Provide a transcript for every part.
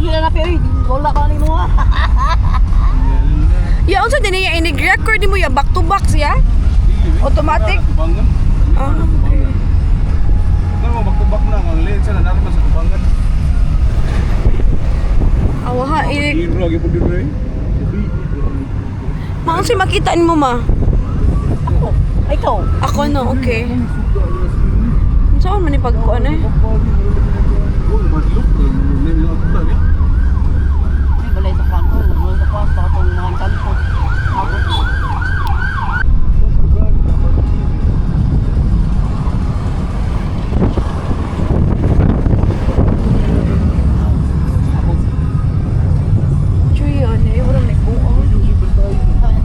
Lagi na napi oy. Wala pa ni mo ah. Ya, unsa din niya inig-record nimo ya back to back siya? Automatic? Tubangan. Ah, okay. Ano mo magtubak na ang lens na naman sa tubangan. Awa ha, inig. Hiro gyud pud diri. Ma, unsa makita nimo, ma? Ako. Ay, ikaw. Ako no, okay. Unsa man ni pagkuan eh? Oh, madlok. Nilot ta ni. Ay, balay sa kwan ko. Balay sa kwan. Sa katong mga kanto. Abot. Chuy, ano eh, wala may buo.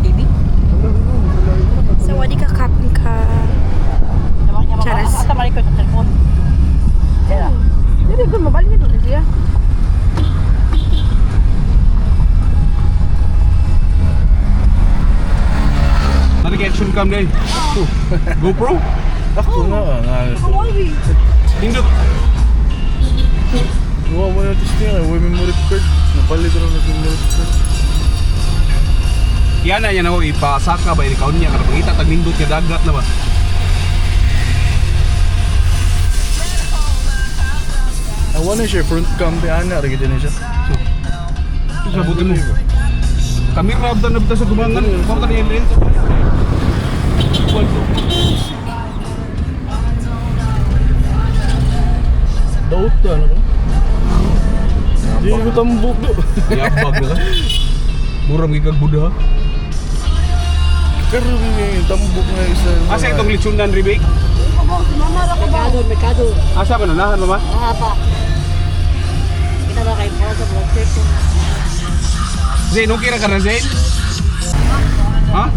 TV? Sawadi ka, kapin ka. Charas. Asa man ko sa telepon. Kaya. Dili gud mabalik nito siya. Nari kay action cam day. GoPro? Ako nga nga. Nindot. Wa mo na testing ay memory card. Napalit ra na memory card. Yan na yan ako ipasaka ba ikaw niya kada pangita tag nindot nga dagat na ba. Awa na siya front cam di ana ra gid ni siya. Sa buti mo. Kami rabda na bitaw sa tubangan. Pamta niya lens. Daot ta ano ko. Di ko tambok do. Yabag na ka. Murang gigag Buddha. Pero yung tambok nga isa. Asa itong litsunan, Ribik? Merkado, merkado. Asa ba nanahan, mama? Ah, pa. Kita ba kay para sa vlog check ko. Zain, okay ra ka na, Zain? Ha?